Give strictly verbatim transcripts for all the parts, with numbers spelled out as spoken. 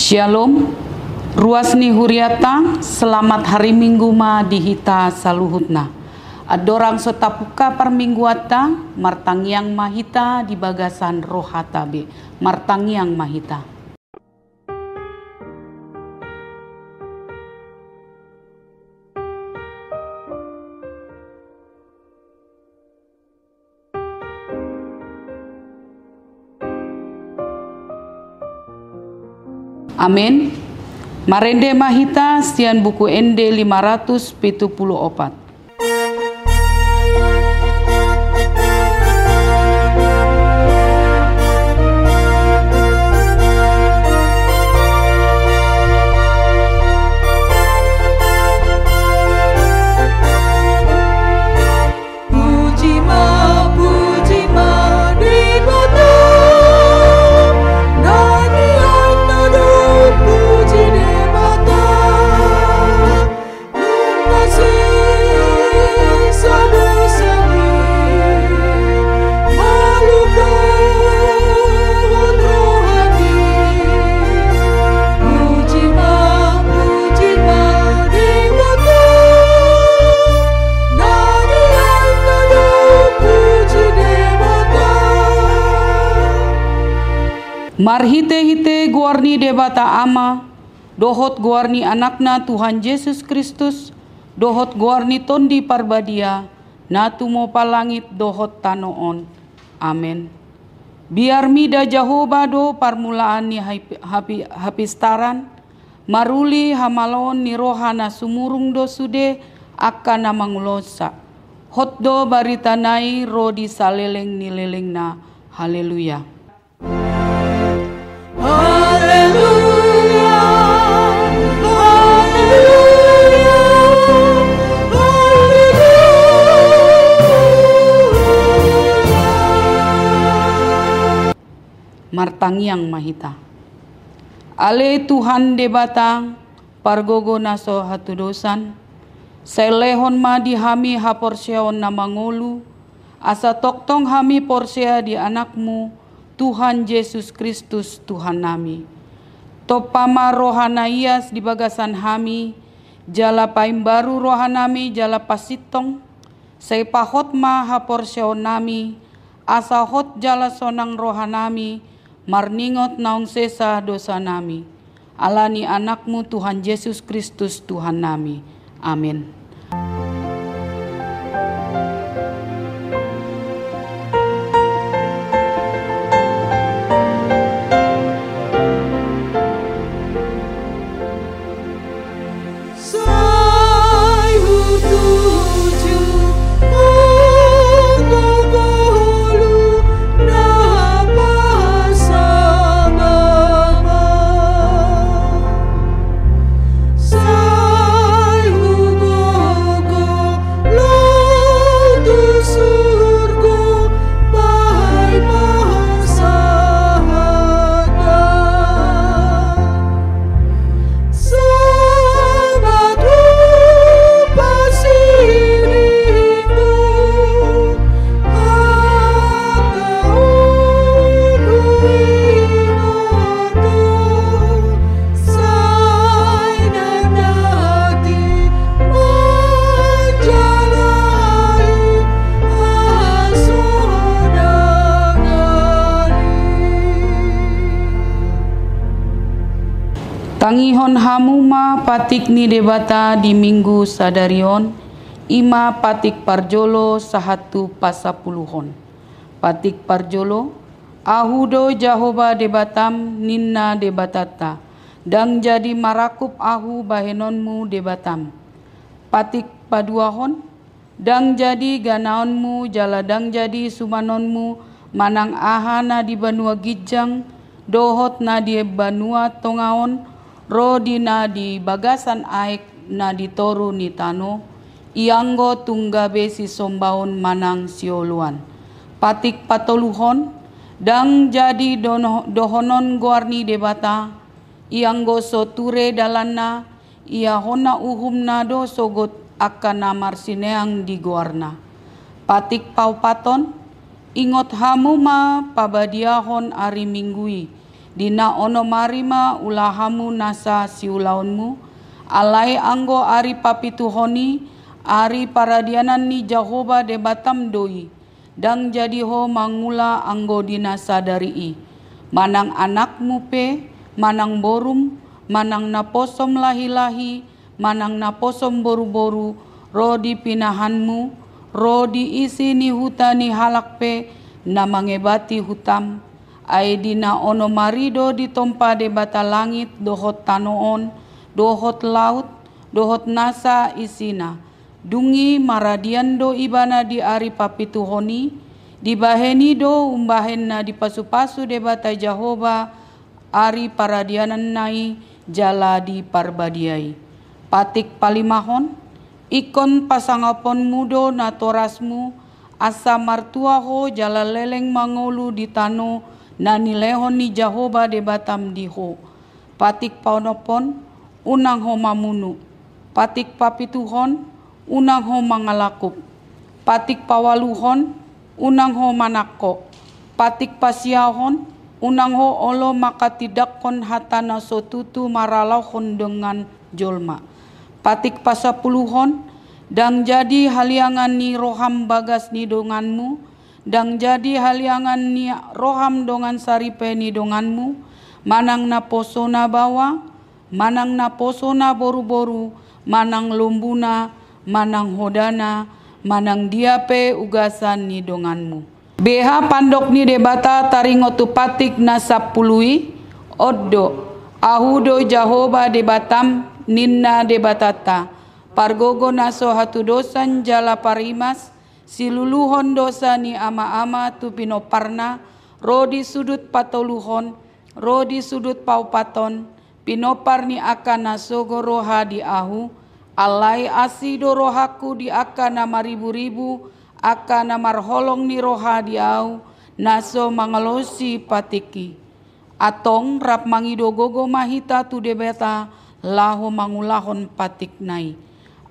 Shalom. Ruas ni huriata, selamat hari Minggu ma di hita saluhutna. Andorang so tapungka parmingguanta, martangiang ma hita di bagasan rohata be. Martangiang ma hita. Amen. Marende ma hita sian Buku Ende lima ratus pitu pulu opat. Puji ma, puji ma Debata, na nian na do puji Debata. Nunga sesa dosa ni, maluk dohot roha ni. Puji ma, puji ma Debata, na nian na do puji Debata. Marhitehite goar ni Debata Ama, dohot goar ni Anakna Tuhan Jesus Kristus, dohot goar ni Tondi Parbadia, na tumopa langit dohot tano on. Amen. Biar mida Jahowa do parmulaan ni hapi-, hapi-, hapistaran, maruli hamaloon ni roha na sumurung do sude angka na mangulahonsa. Hot do baritana i ro di saleleng ni lelengna. Haleluya. Haleluya, haleluya, haleluya. Martangiang ma hita. Ale Tuhan Debata, pargogo na so hatudosan, sai lehon ma di hami haporseaon na mangolu, asa tongtong hami porsea di Anakmu, Tuhan Jesus Kristus, Tuhannami. Tompa ma roha na ias di bagasan hami, jala paimbaru rohanami jala pasintong, sai pahot ma haporseaonnami, asa hot jala sonang rohanami, marningot naung sesa dosanami. Ala ni Anakmu Tuhan Jesus Kristus Tuhannami. Amen. Sai hutuju, hutuju ngolu na pasalamon. Sai hugogo ro tu surgo, bahen ma hasahatan. Sahat tu pasidingku, hata on huingot do, sai ndang dati manjalani hasonangan i. Tangihon hamu ma patik ni Debata di Minggu sadari on, i ma patik parjolo sahat tu pasapuluhon. Patik parjolo, Ahu do Jahowa Debatam, ninna Debatanta, ndang jadi marangkup Ahu bahenonmu Debatam. Patik paduahon, ndang jadi ganaonmu jala ndang jadi sumanonmu manang aha na di banua ginjang dohot na di banua tonga on, ro di na di bagasan aek na di toru ni tano, ianggo tung gabe sisombaon manang sioloan. Patik patoluhon, ndang jadi dono-, dohonon goar ni Debata, ianggo so ture dalanna, ia hona uhumna do sogot angka na marsineang di goarna. Patik paopathon, ingot hamu ma pabadiahon ari Minggu i, Di na onom ari ma ulahanmu nasa siulaonmu, alai anggo ari papituhon i, ari paradianan ni Jahowa Debatam do i. Ndang jadi ho mangula anggo di na sadari i. Manang anakmu pe, manang borum, manang naposom lahilahi, manang naposom boruboru, ro di pinahanmu, ro di isi ni huta ni halak pe na mangebati hutam. Ai di na onom ari do ditompa Debata langit dohot tano on, dohot laut, dohot nasa isina. Dung i maradian do ibana di ari papituhon i. Dibahen i do umbahen na dipasupasu Debata Jahowa ari paradiananna i jala diparbadiai. Patik palimahon. Ingkon pasangaponmu do natorasmu, asa martua ho jala leleng mangolu di tano na nilehon ni Jahowa Debatam di ho. Patik paonomhon. Unang ho mamunu. Patik papituhon. Unang ho mangalakup. Patik pawaluhon. Unang ho manangko. Patik pasiahon. Unang ho olo manghatindanghon hata na so tutu maralaohon dongan jolma. Patik pasapuluhon. Ndang jadi haliangan ni roham bagas ni donganmu, ndang jadi haliangan ni roham dongan saripe ni donganmu, manang naposona baoa, manang naposona boruboru, manang lombuna, manang hodana, manang dia pe ugasan ni donganmu. Beha pandok ni Debata taringot tu patik na sampulu i. On do, Ahu do Jahowa Debatam, ninna Debatanta, pargogo na so hatudosan jala parimas, siluluhon dosa ni amaama tu pinomparna, ro di sudut patoluhon, ro di sudut paopathon, pinompar ni angka na sogo roha di Ahu. Alai asi do rohangku di angka na mariburibu, angka na marholong ni roha di Ahu, na so mangalosi patik i. Antong rap mangido gogo ma hita tu Debata laho mangulahon patikna i.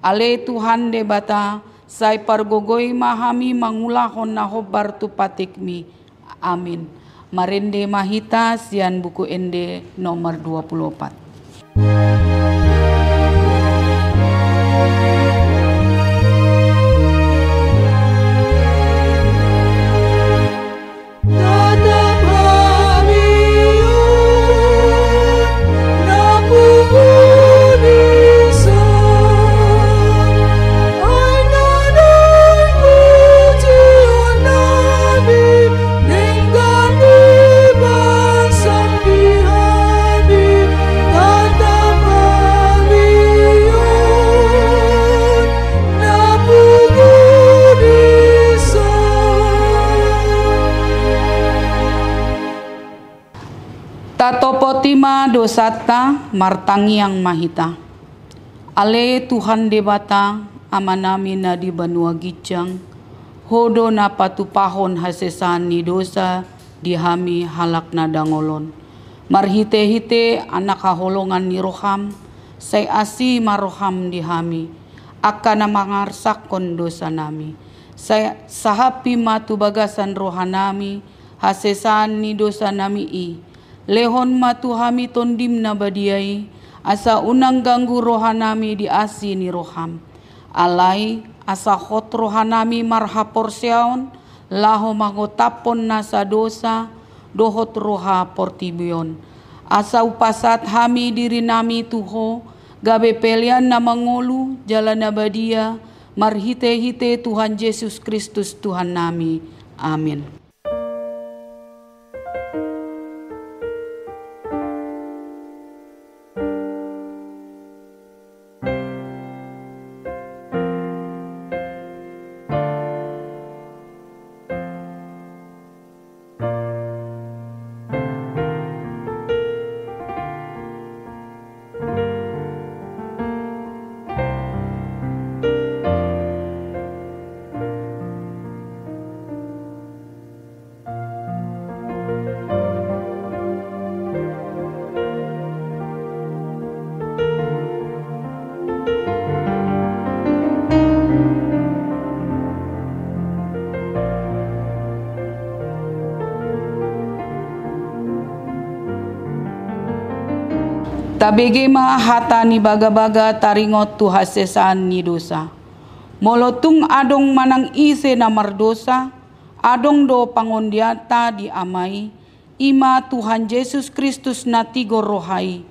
Ale Tuhan Debata, sai pargogoi ma hami mangulahon na hombar tu patikmi. Amin. Marende ma hita sian Buku Ende nomor dua puluh opat. Tatopoti ma dosanta, martangiang ma hita. Ale Tuhan Debata, Amanami na di banua ginjang, Ho do na patupahon hasesaan ni dosa di hami halak na dangol on. Marhitehite Anak haholongan ni roham, sai asi ma roham di hami, angka na mangarsakhon dosanami. Sai sahapi ma tu bagasan rohanami hasesaan ni dosanami i. Lehon ma tu hami Tondim na badia i, asa unang ganggu rohanami di asi ni roham. Alai asa hot rohanami marhaporseaon, laho mangotaphon nasa dosa dohot roha portibi on. Asa hupasahat hami dirinami tu Ho, gabe pelean na mangolu jala na badia, marhitehite Tuhan Jesus Kristus Tuhannami. Amin. Tabege ma hata ni bagabaga taringot tu hasesaan ni dosa. Molo tung adong manang ise na mardosa, adong do pangondianta di Ama i, i ma Tuhan Jesus Kristus na tigor roha i.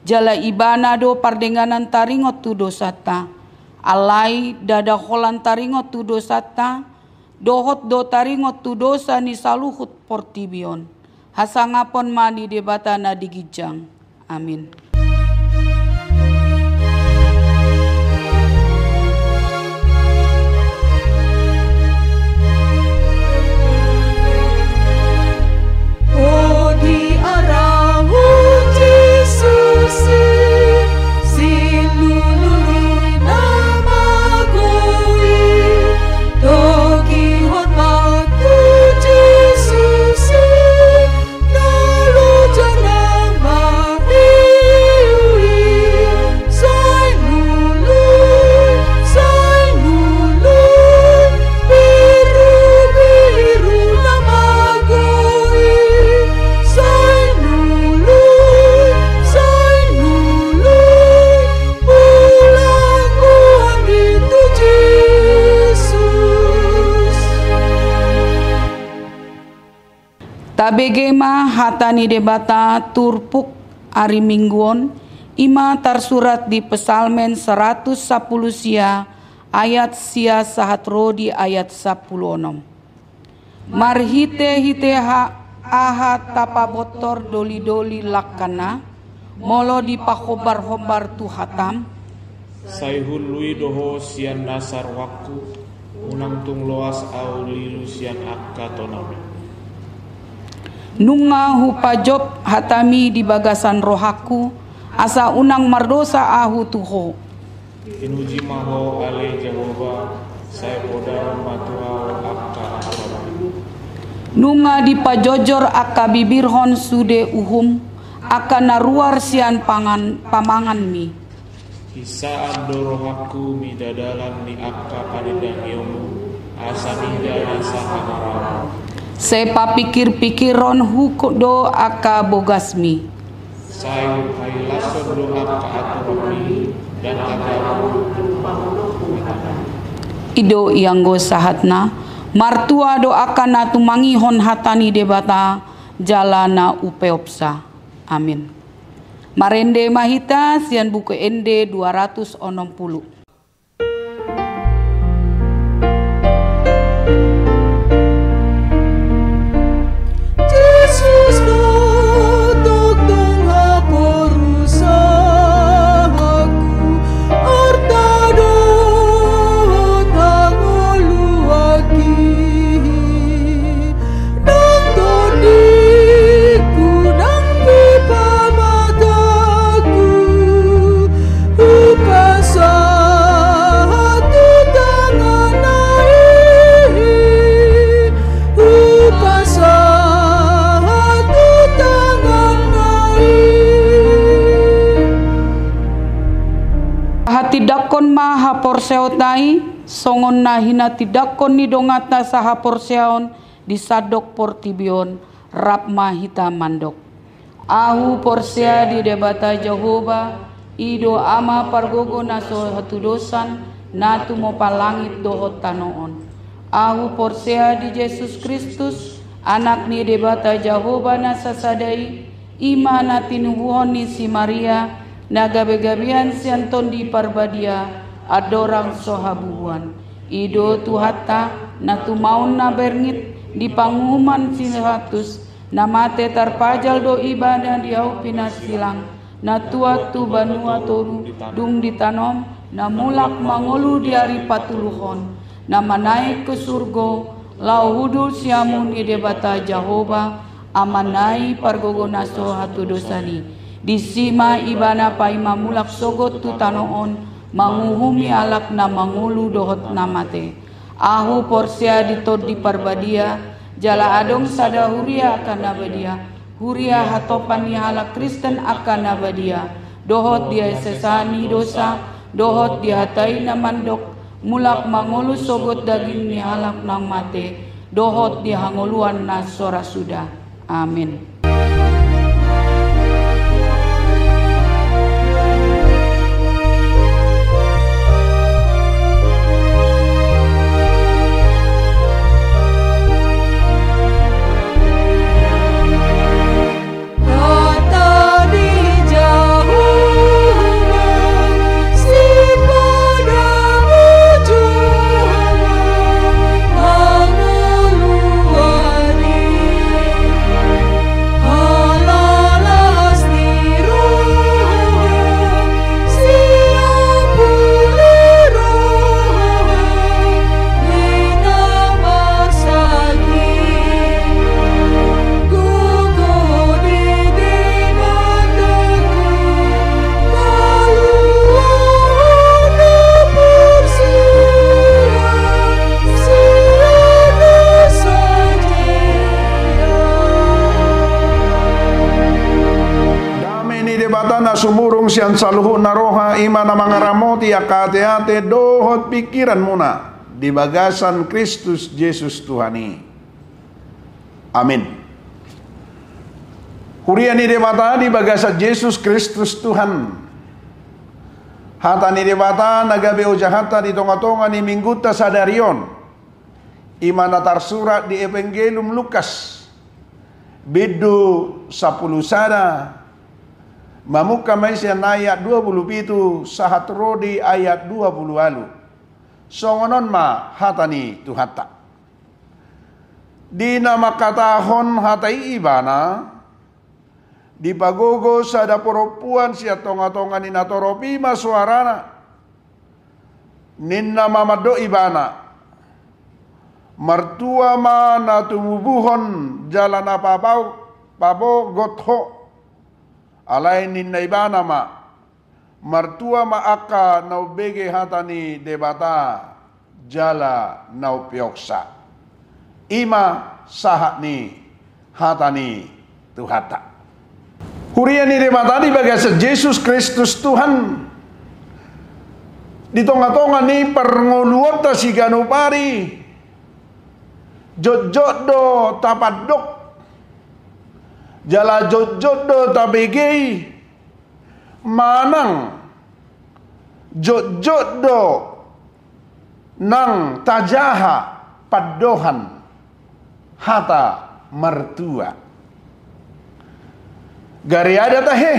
Jala Ibana do pardenganan taringot tu dosanta. Alai ndada holan taringot tu dosanta, dohot do taringot tu dosa ni saluhut portibi on. Hasangapon ma di Debata na di ginjang. Amin. O diarahon Jesus i, silului na magou i, togihon ma tu Jesus i, na loja na mahiu i, sai lului, sai lului, birubiru na magou i, sai lului, sai lului, ulang huhami tu Jesus. Tabege ma hata ni Debata turpuk ari Minggu on, i ma tarsurat di Psalmen saratus sampulu sia, ayat sia sahat ro di ayat sampulu onom. Marhitehite ha-, aha tapabontor dolidoli langkana, molo dipahombarhombar tu hatam? Sai huului do ho sian nasa rohangku, unang tung loas ahu lilu sian angka tonami. Nunga hupajop hatami di bagasan rohangku, asa unang mardosa ahu tu ho. Pinuji ma ho ale Jahowa, sai podaon ma tu ahu angka aturami. Nunga dipajojor angka bibirhon sude uhum, angka na ruar sian pangan, pamanganmi. Hinsaan do rohangku mida dalan ni angka panindangionmu, asa mida nasa hangaraon. Sai papikirpikironhu do angka bogasmi. Sai hailason do angka aturanmi, dan hatamu. I do i anggo sahatna, martua do angka na tumangihon hata ni Debata, jala na upeopsa. Amin. Marende ma hita sian Buku Ende dua ratus onom pulu. Jesus do tongtong haporusahonku, arta dohot hangoluanki. Nang tondingku, nang pipa mataku, hupasahat tu tanganna i, hupasahat tu tanganna i. Hatindangkon ma haporseaonta i, songon na hinatindangkon ni donganta sahaporseaon, di sandok portibi on, rap ma hita mandok. Ahu porsea di Debata Jahowa, i do Ama pargogo na so hatudosan, na tumopa langit dohot tano on. Ahu porsea di Jesus Kristus, Anak ni Debata Jahowa na sasada i, i ma na tinubuhon ni si Maria, na gabegabean sian Tondi Parbadia, andorang so habubuhan. I do Tuhanta, na tumaon na bernit di panguhuman si Pilatus, na mate tarpajal do Ibana di ahu pinasilang, na tuat tu banua toru, dung ditanom, na mulak mangolu di ari patoluhon, na manaek tu surgo, laho hudul siamun ni Debata Jahowa, Amana i pargogo na so hatudosan i. Disi ma Ibana paima mulak sogot tu tano on, manguhumi halak na mangolu dohot na mate. Ahu porsea di Tondi Parbadia, jala adong sada huria angka na badia, huria hatopan ni halak Kristen angka na badia, dohot di hasesaan ni dosa, dohot di hata i na mandok, mulak mangolu sogot daging ni halak na mate, dohot di hangoluan na so ra suda. Amin. Na sumurung sian saluhutna roha, i ma na mangaramoti angka ateate dohot pingkiranmuna di bagasan Kristus Jesus Tuhan i. Amin. Huria ni Debata di bagasan Jesus Kristus Tuhan. Hata ni Debata na gabe ojahanta di tongatonga ni minggunta sadari on, i ma na tarsurat di Evangelium Lukas, bindu sampulu sada, mamungka ma i sian ayat dua pulu pitu sahat ro di ayat dua pulu ualu. Songon on ma hata ni Tuhanta. Di na mangkatahon hata i ibana, dipagogo sada parompuan sian tongatonga ni natorop i ma soarana. Ninna ma mandok ibana: Martua ma na tumubuhon jala na pabau-, pabogot ho. Alai ninna ibana ma: Martua ma angka na umbege hata ni Debata jala na umpeopsa. I ma sahat ni hata ni Tuhanta. Huria ni Debata di bagasan Jesus Kristus Tuhan, di tongatonga ni parngoluonta siganup ari, jotjot do tapandok, jala jotjot do tabege i, manang jotjot do nang tajaha pandohan hata martua. Gariada tahe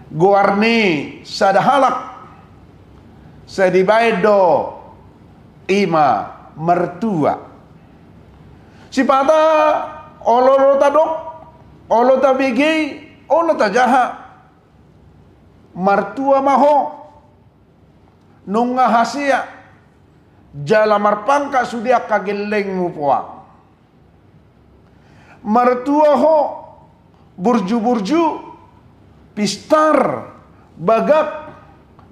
goar ni sada halak, sai dibaen do i ma martua. Sipata olo do tadok, olo tabege i, olo tajaha. Martua ma ho, nunga hasea, jala marpangkat sude angka gellengmu puang. Martua ho, burjuburju, pistar, bagak,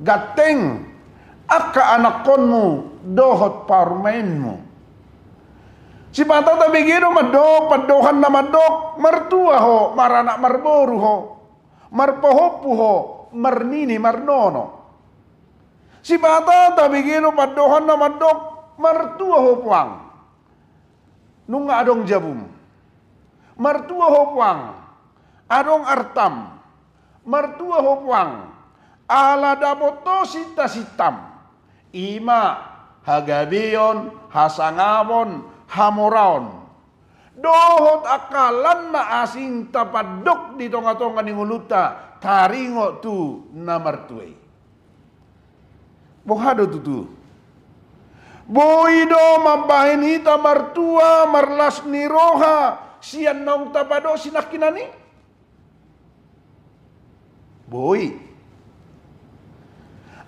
ganteng, angka anakkonmu dohot parumaenmu. Sipata tabege do mandok pandohan na mandok: Martua ho, maranak marboru ho, marpahompu ho, marnini marnono. Sipata tabege do pandohan na mandok: Martua ho puang, nunga adong jabum. Martua ho puang, adong artam. Martua ho puang, ala dapot ho sintasintam. I ma hagabeon, hasangapon, hamoraon, dohot angka lan na asing tapandok di tongatonga ni ngolunta taringot tu na martua i. Boha do tutu? Boi do mambahen hita martua, marlas ni roha sian naung tapadosi nangkinan i? Boi.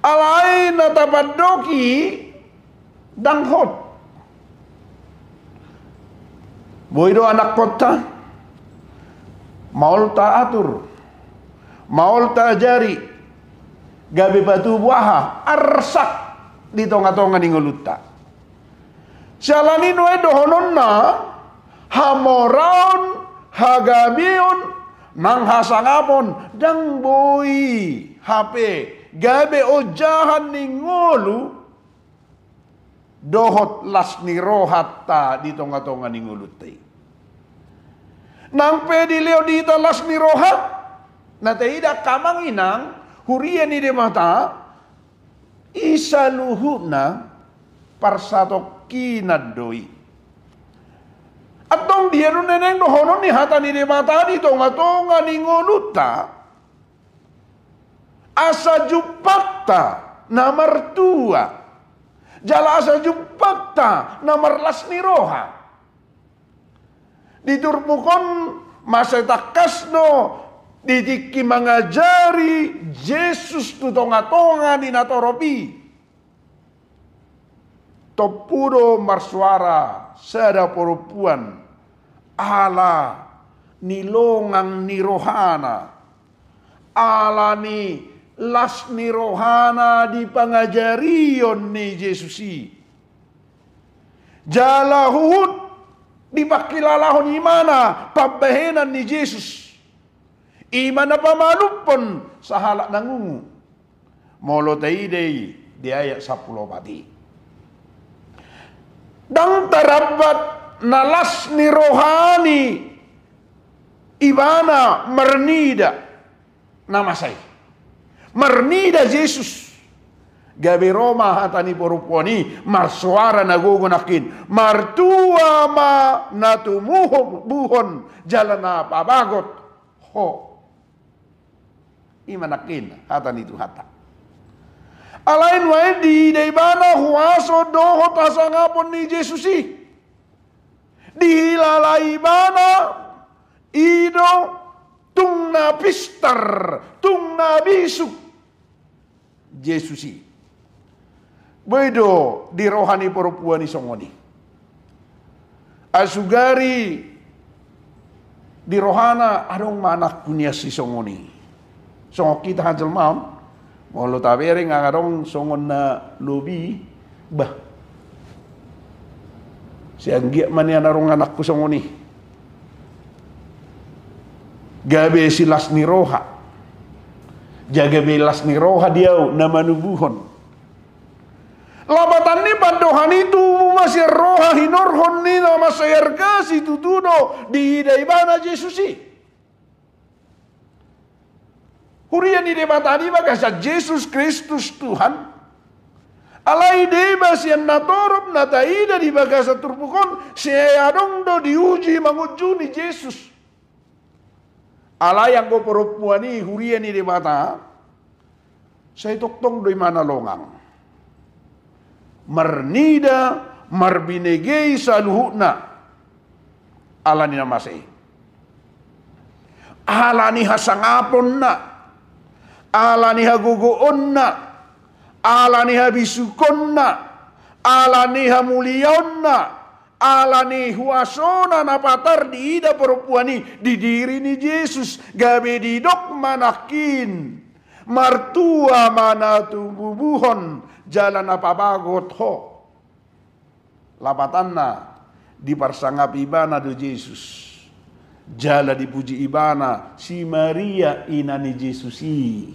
Alai na tapandok i ndang hot. Boi do anakkonta maol taatur, maol taajari, gabe patubu aha, arsak di tongatonga ni ngolunta. Siala ni nuaeng dohononna, hamoraon, hagabeon, nang hasangapon ndang boi hape gabe ojahan ni ngolu dohot las ni rohanta di tongatonga ni ngolunta i. Nang pe dilehon di hita las ni roha, na taida angka amang inang, huria ni Debata, i saluhutna parsatongkinan do i. Antong dia do nuaeng dohonon ni hata ni Debata di tongatonga ni ngolunta? Asa jumpangta na martua, jala asa jumpangta na marlas ni roha. Di turpuk on, masa tangkas do di tingki mangajari Jesus tu tongatonga ni natorop i, tompu do marsoara sada parompuan ala ni longang ni rohana, ala ni las ni rohana di pangajarion ni Jesus i. Jala huhut dipangkilalahon ibana pambahenan ni Jesus. I ma na pamalumhon sahalak na ngungu. Molo taida i di ayat sampulu opat i, ndang tardapat na las ni roha ni ibana marnida na masa i. Marnida Jesus. Gabe ro ma hata ni parompuan i marsoara na gogo nangkin: Martua ma na tumubuhon jala na pabagot ho. I ma nangkin hata ni Tuhanta. Alai nuaeng diida ibana huaso dohot hasangapon ni Jesus i. Dihilala ibana i do tung na pistar, tung na bisuk Jesus i. Boi do di roha ni parompuan i songon i. Asugari di rohana adong ma anakku nian sisongon i. Songon hita hajelmaon, molo tabereng nga adong songon na lobi, bah, sai anggiat ma nian adong anakku songon i. Gabe silas ni roha. Jala gabe las ni roha di ahu na manubuhon. Lapatan ni pandohan i tubu ma sian roha hinorhon ni na mansai arga situtu do diida ibana Jesus i. Huria ni Debata di bagasan Jesus Kristus Tuhan. Alai deba sian na torop na taida di bagasan turpuk on, sai adong do diuji mangunjuni Jesus. Alai anggo parompuan i, huria ni Debata, sai tongtong do imana longang. Marnida, marbinege i saluhutna ala ni na masa i. Ala ni hasangaponna, ala ni hagogoonna, ala ni habisukonna, ala ni hamuliaonna, ala ni huasona na patar diida parompuan i di diri ni Jesus, gabe didok ma nangkin: Martua ma na tumubuhon jala na pabagot ho. Lapatanna, diparsangapi ibana do Jesus. Jala dipuji ibana si Maria ina ni Jesus i.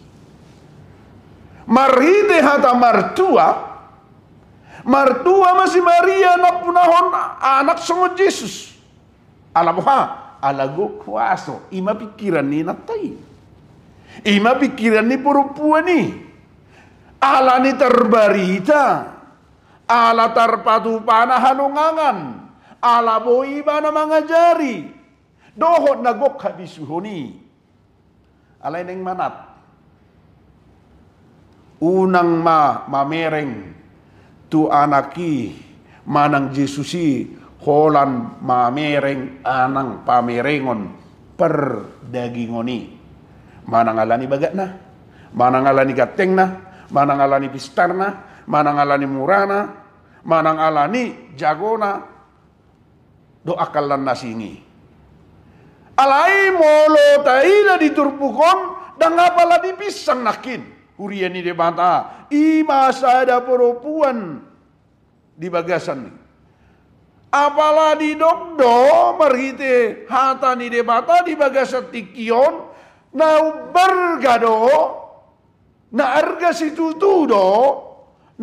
Marhite hata martua, martua ma si Maria nampunahon anak songon Jesus. Ala boha? Ala gok huaso. I ma pingkiran ni inanta i. I ma pingkiran ni parompuan i. Ala ni tarbarita, ala tarpatupa na halongangan, ala boi ibana mangajari, dohot na gok habisuhon i. Alai naeng manat, unang ma mamereng tu anak i manang Jesus i holan mamereng nang pamerengon pardagingon i. Manang ala ni bagatna, manang ala ni gantengna, manang ala ni pistarna, manang ala ni murana, manang ala ni jagona, dohot angka na asing i. Alai molo taida di turpuk on, ndang apala dipinsang nangkin, huria ni Debata, i ma sada parompuan di bagasan i. Apala didok do marhite hata ni Debata di bagasan tingki on, na umbarga do, na arga situtu do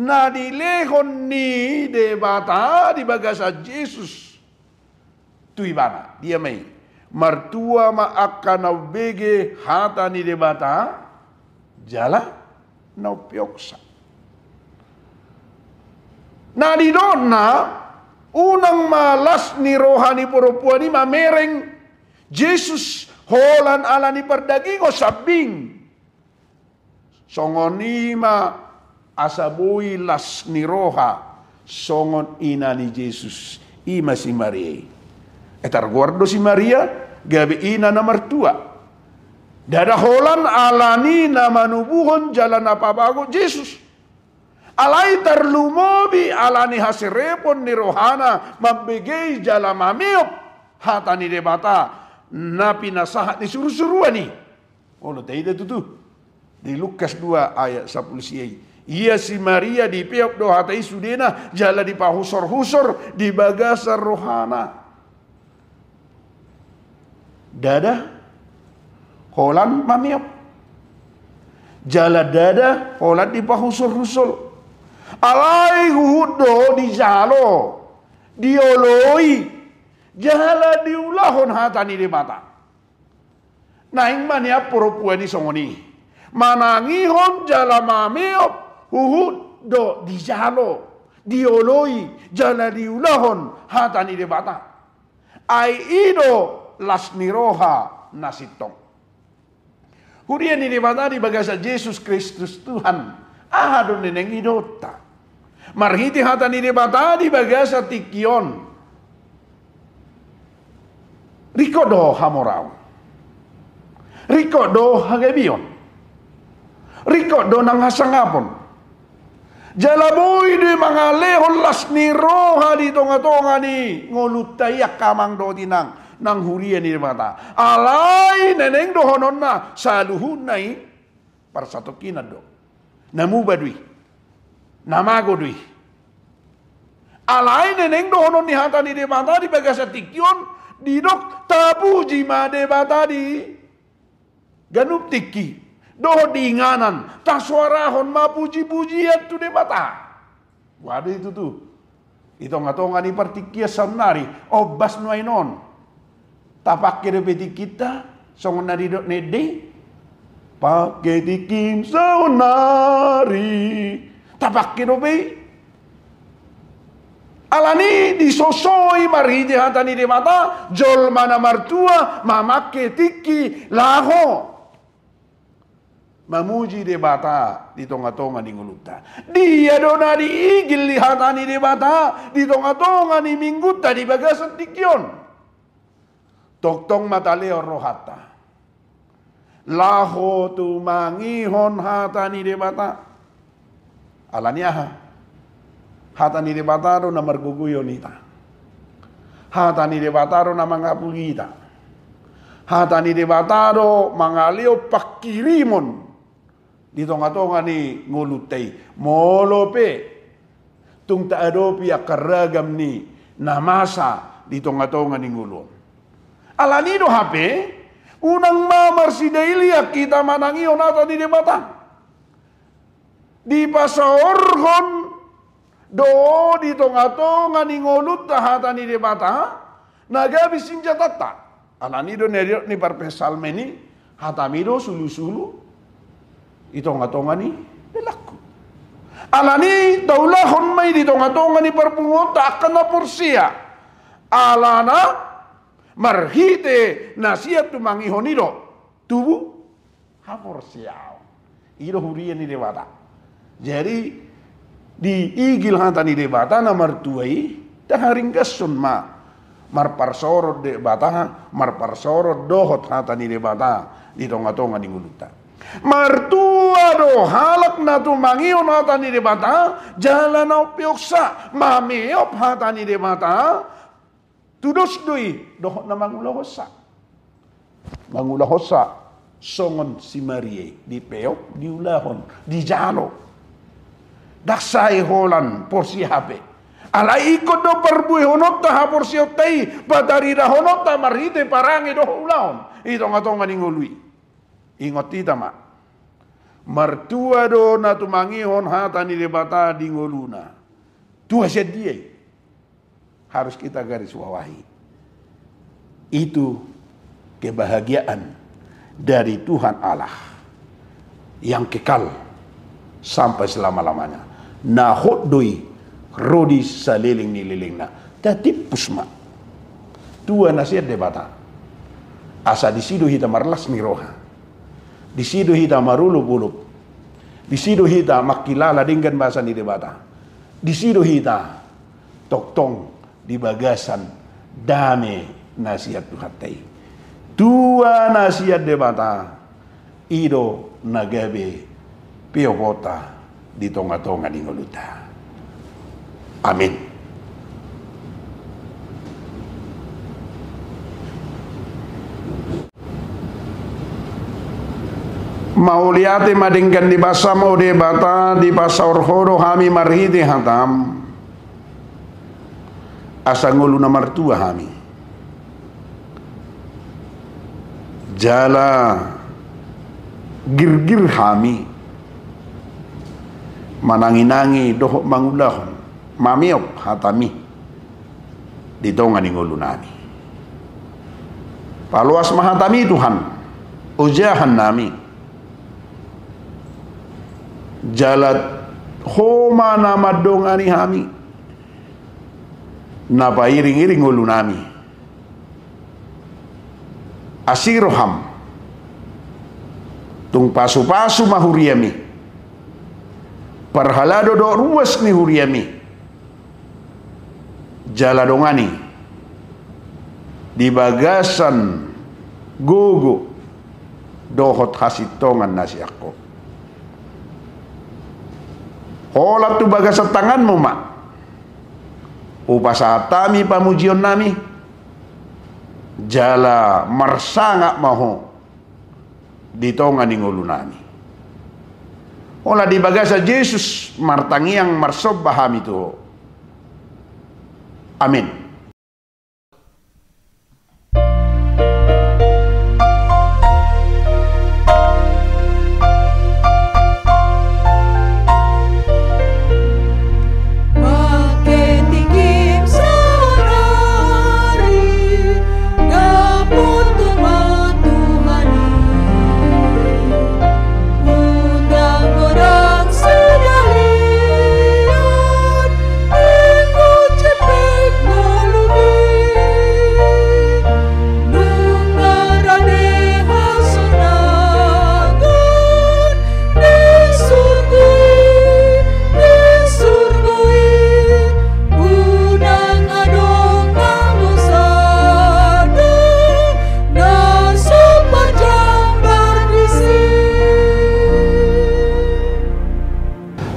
na dilehon ni Debata di bagasan Jesus tu ibana. Dia ma i, martua ma angka na umbege hata ni Debata jala na umpeopsa. Na didokna, unang ma las ni roha ni parompuan i mamereng Jesus holan ala ni pardagingon sambing. Songon i ma asa boi las ni roha songon ina ni Jesus, i ma si Maria i. E, targoar do si Maria gabe ina na martua. Ndada holan ala ni na manubuhon jala na pabagot Jesus. Alai tarlumobi ala ni haserepon ni rohana mambege jala mameop hata ni Debata na pinasahat ni surusuruan i. Olo taida tutu di Lukas dua ayat sampulu sia i. Ia si Maria dipeop do hata i sudena jala dipahusorhusor di bagasan rohana. Ndada holan mameop. Jala ndada holan dipahusul-husul. Alai huhut do dijalo, dioloi, jala diulahon hata ni Debata. Naeng ma nian parompuan i songon i. Manangihon jala mameop, huhut do dijalo, dioloi, jala diulahon hata ni Debata. Ai i do las ni roha na sintong. Huria ni Debata di bagasan Jesus Kristus Tuhan, aha do naeng idaonta marhite hata ni Debata di bagasan tingki on? Ringkot do hamoraon, ringkot do hagabeon, ringkot do nang hasangapon. Jala boi do i mangalehon las ni roha di tonga-tonga ni ngolunta i, angka amang dohot inang nang huria ni Debata. Alai naeng dohononna saluhutna i parsatongkinan do. Na muba do i, na mago do i. Alai naeng dohonon ni hata ni Debata di bagasan tingki on, didok tapuji ma Debata di ganup tingki dohot di inganan, tasoarahon ma puji-pujian tu Debata. Waduh, itu tu di tonga-tonga ni partingkian saonnari, ombas nuaeng on. Tapangke dope tingkinta songon na didok ni ende i? Pangke tingkim saonnari. Tapangke dope i? Alani i disosoi marhite hata ni Debata jolma na martua mamangke tingki laho mamuji Debata di tonga-tonga ni ngolunta. Dia do na diigil di hata ni Debata di tonga-tonga ni minggunta di bagasan tingki on? Tongtong ma talehon rohanta laho tumangihon hata ni Debata. Alani aha? Hata ni Debata do na margogoion hita. Hata ni Debata do na mangapuli hita. Hata ni Debata do mangalehon pangkirimon di tonga-tonga ni ngolunta i. Molo pe tung taadopi angka ragam ni na masa di tonga-tonga ni ngolu on. Alani i do hape, unang ma marsidailian hita manangihon hata ni Debata. Dipasaorhon do di tonga-tonga ni ngolunta hata ni Debata na gabe sinjatanta. Alani i do na didok ni parpsalmen i, hatami do sulu-sulu di tonga-tonga ni lelangku. Alani i taulahon ma i di tonga-tonga ni parpunguanta angka na porsea. Alana marhite na sian tumangihon i do tubu haporseaon. I do huria ni Debata. Jadi diigil hata ni Debata na martua i, taharinggashon ma marparsaoran Debata, marparsaoran dohot hata ni Debata di tonga-tonga ni ngolunta. Martua do halak na tumangihon hata ni Debata jala na umpeopsa, mameop hata ni Debata. Tudos do i dohot na mangulahonsa. Mangulahonsa songon si Maria i, dipeop, diulahon, dijalo. Ndang sai holan porsea hape. Alai ingkon do parbuehononta haporseaonta i, pataridahononta marhite parange dohot ulaon di tonga-tonga ni ngolu i. Ingot hita ma, martua do na tumangihon hata ni Debata di ngoluna. Tua sian dia i? Harus kita garis bawahi. Itu kebahagiaan dari Tuhan Allah yang kekal sampai selama-lamanya. Na hot do i ro di saleleng ni lelengna. Tatimpus ma. Tua na sian Debata. Asa disi do hita marlas ni roha. Disi do hita marolop-olop. Disi do hita mangkilala denggan basa ni Debata. Disi do hita tongtong di bagasan dame na sian Tuhanta i. Tua na sian Debata, i do na gabe peoponta di tonga-tonga ni ngolunta. Amin. Mauliate ma denggan ni basaM, o Debata, dipasaor Ho do hami marhite hataM, asa ngolu na martua hami. Jala Girgir hami mananginangi dohot mangulahon, mameop hataMi di tonga ni ngolunami. Paloas ma hataMi, Tuhan, ojahan nami. Jala Ho ma na mandongani hami, na pairingiring ngolunami. Asi rohaM, tung pasupasu ma huriaMi, parhalado dohot ruas ni huriaMi. Jala dongani di bagasan gogo dohot hasintongan na sian Ho. Holan tu bagasan tanganMu ma hupasahat hami pamujionnami, jala marsangap ma Ho di tonga ni ngolunami. Holan di bagasan Jesus martangiang marsomba hami tu Ho. Amen.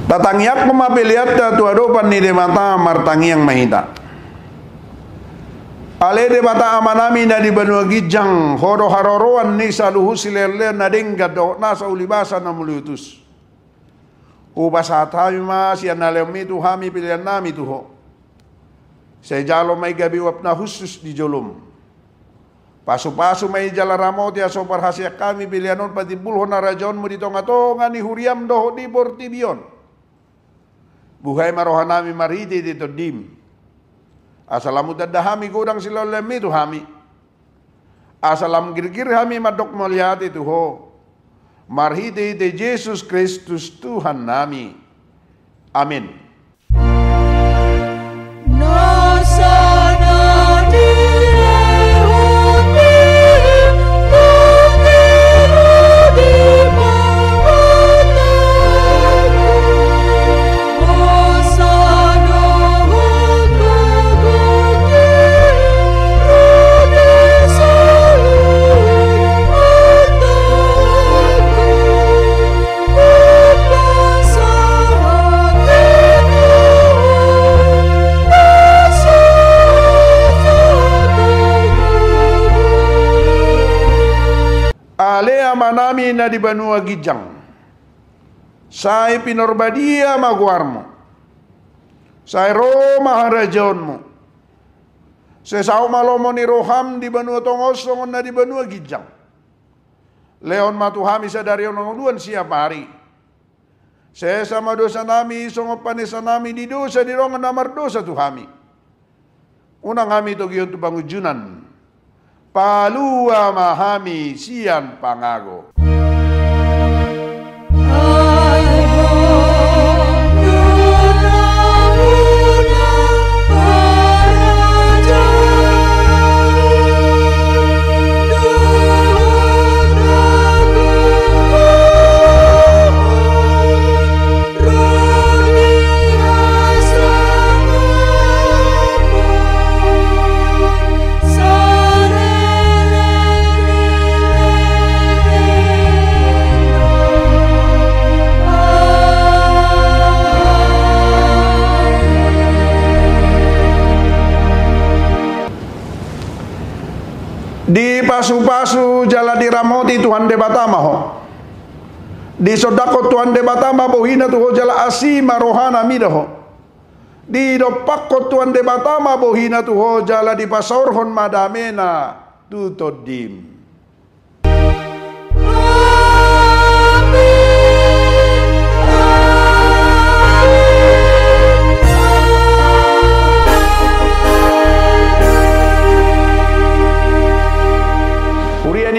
Tatangiangkon ma peleanta tu adopan ni Debata. Martangiang ma hita. Ale Debata Amanami na di banua ginjang, Ho do haroroan ni saluhut silehonlehon na denggan dohot nasa ulibasa na muliutus. Hupasahat hami ma sian na lehonMi tu hami peleannami tu Ho. Sai jalo ma i gabe uap na hushus di joloM. Pasupasu ma i jala ramoti asa huparhaseang hami pelean on patimbulhon harajaonMu di tongatonga ni huriaM dohot di portibi on. Buhai ma rohanami marhitehite TondiM, asa lam hutanda hami godang silehonlehonMi tu hami, asa lam girgir hami mandok mauliate tu Ho, marhitehite Jesus Kristus Tuhannami. Amen. Ale Amanami na di banua ginjang, sai pinarbadia ma goarMu. Sai ro ma harajaonMu. Sai saut ma lomo ni rohaM di banua tonga on songon na di banua ginjang. Lehon ma tu hami sadari on hangoluan siapari. Sesa ma dosanami songon panesanami di dosa ni dongan na mardosa tu hami. Unang hami togihon tu pangunjunan. Palua ma hami sian pangago. Dipasupasu jala diramoti Tuhan Debata ma ho. Disondangkon Tuhan Debata ma bohina tu ho jala asi ma rohana mida ho. Didompakkon Tuhan Debata ma bohina tu ho jala dipasaorhon ma damena tu tondim.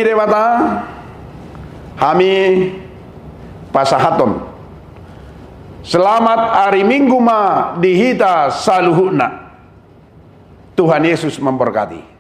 Debata, hami pasahathon selamat ari Minggu ma di hita saluhutna. Tuhan Yesus memberkati.